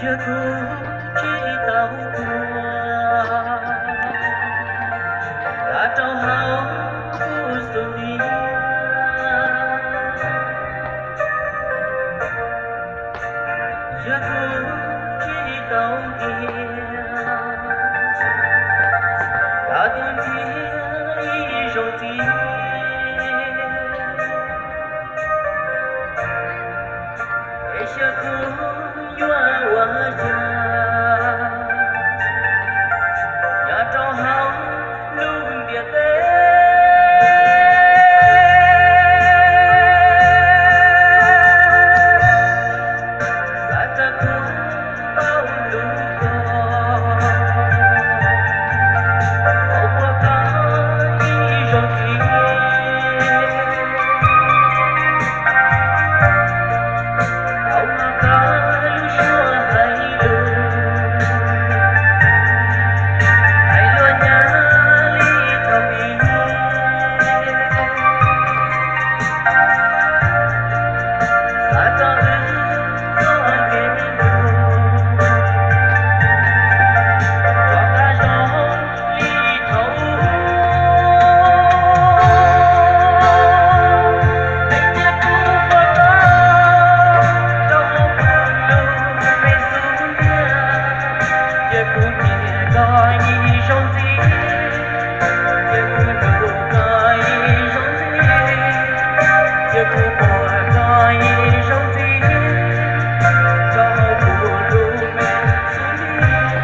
Yog kuv tsis tau tuag, kav rau hauv kuv xub ntiag. Yog kuv tsis tau tiag, kav tus ntiag ib zaug ntxiv. Es xyov kuv yuav ua cas nyob rau hauv lub ntiaj teb. Xav tias kuv tau lus ko, tau ua koj ib zaug ntxiv. Tau hnov koj lub suab hais lus, hais lus nyab li thaum ub. Xav tau wb txoj kev hlub, rov qab zoo li thaum ub. Peb cia kuv pom koj rau hauv kuv lub me xub ntiag. Cia kuv nyiam koj ib zaug ntxiv, cia kuv hlub koj ib zaug ntxiv, cia kuv pom koj ib zaug ntxiv rau hauv kuv lub me xub ntiag.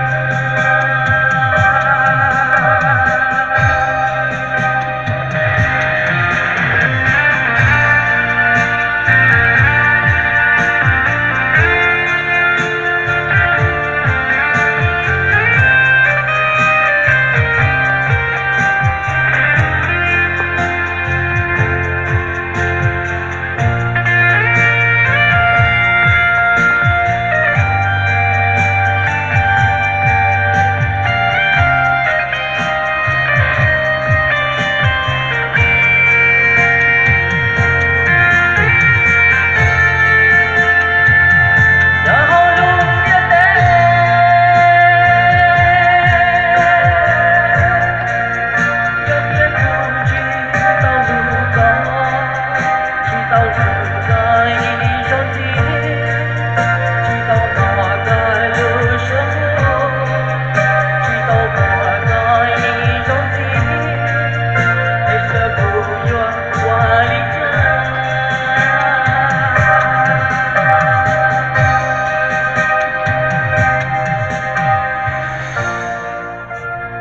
Nyob hauv lub ntiaj teb, yog tias kuv tsis tau hlub koj, tsis tau hlub koj ib zaug ntxiv, tsis tau hnov koj lub suab, tsis tau pom koj ib zaug ntxiv, es xyov kuv yuav ua li cas.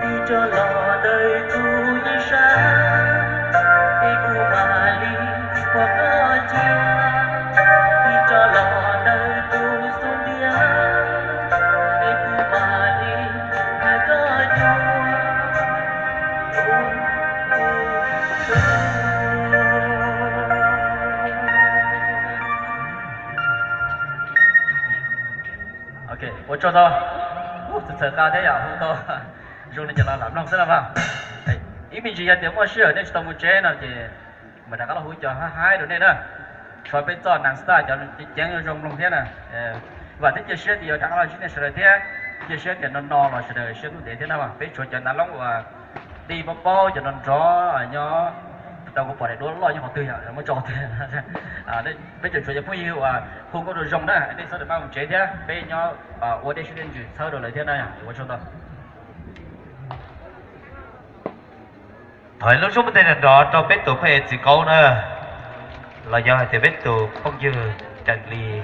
Tig rov los ntawm kuv ib sab, es kuv mam li ua koj cia. Tig rov los ntawm kuv xub ntiag, es kuv mam li hais koj yuav. Ok, ua tsaug ntau. Txawv txawv qa thiab yom, hu tau zoo li cas los lam mloog xwb na mas. Ib me ntsis yog tias muaj sij hawm nej tsis tau mus tsev no ces mam rov qab los hu cov haib haib rau nej na. Tshuav peb txoj Nas Style cov ceev ceev yuav zoo mloog thiab na. Vam thiab cia siab tias yuav rov qab los ntsib nej sawv daws thiab. Cia siab tias no no los sawv daws siab ntuj ntev thiab na. Peb tshuav cov nav loob uas tij paub paub cov nrov nrov nyob rau kuv pom daim duab loj nyob qhov twg yom, muab tso qhov twg. Peb tseem tshuav cov phooj ywg uas hu nkauj rau zoo na, nej txhob rau maj mus tsev thiab, peb nyob ua dej siab dej ntsws txhawb rau lawv thiab na. Ua tsaug ntau. Thov lub suab mus tej nrov nrov rau peb tus phooj ywg Txiv Kaub na, los yog hais tias peb tus phooj ywg Ceem Lis.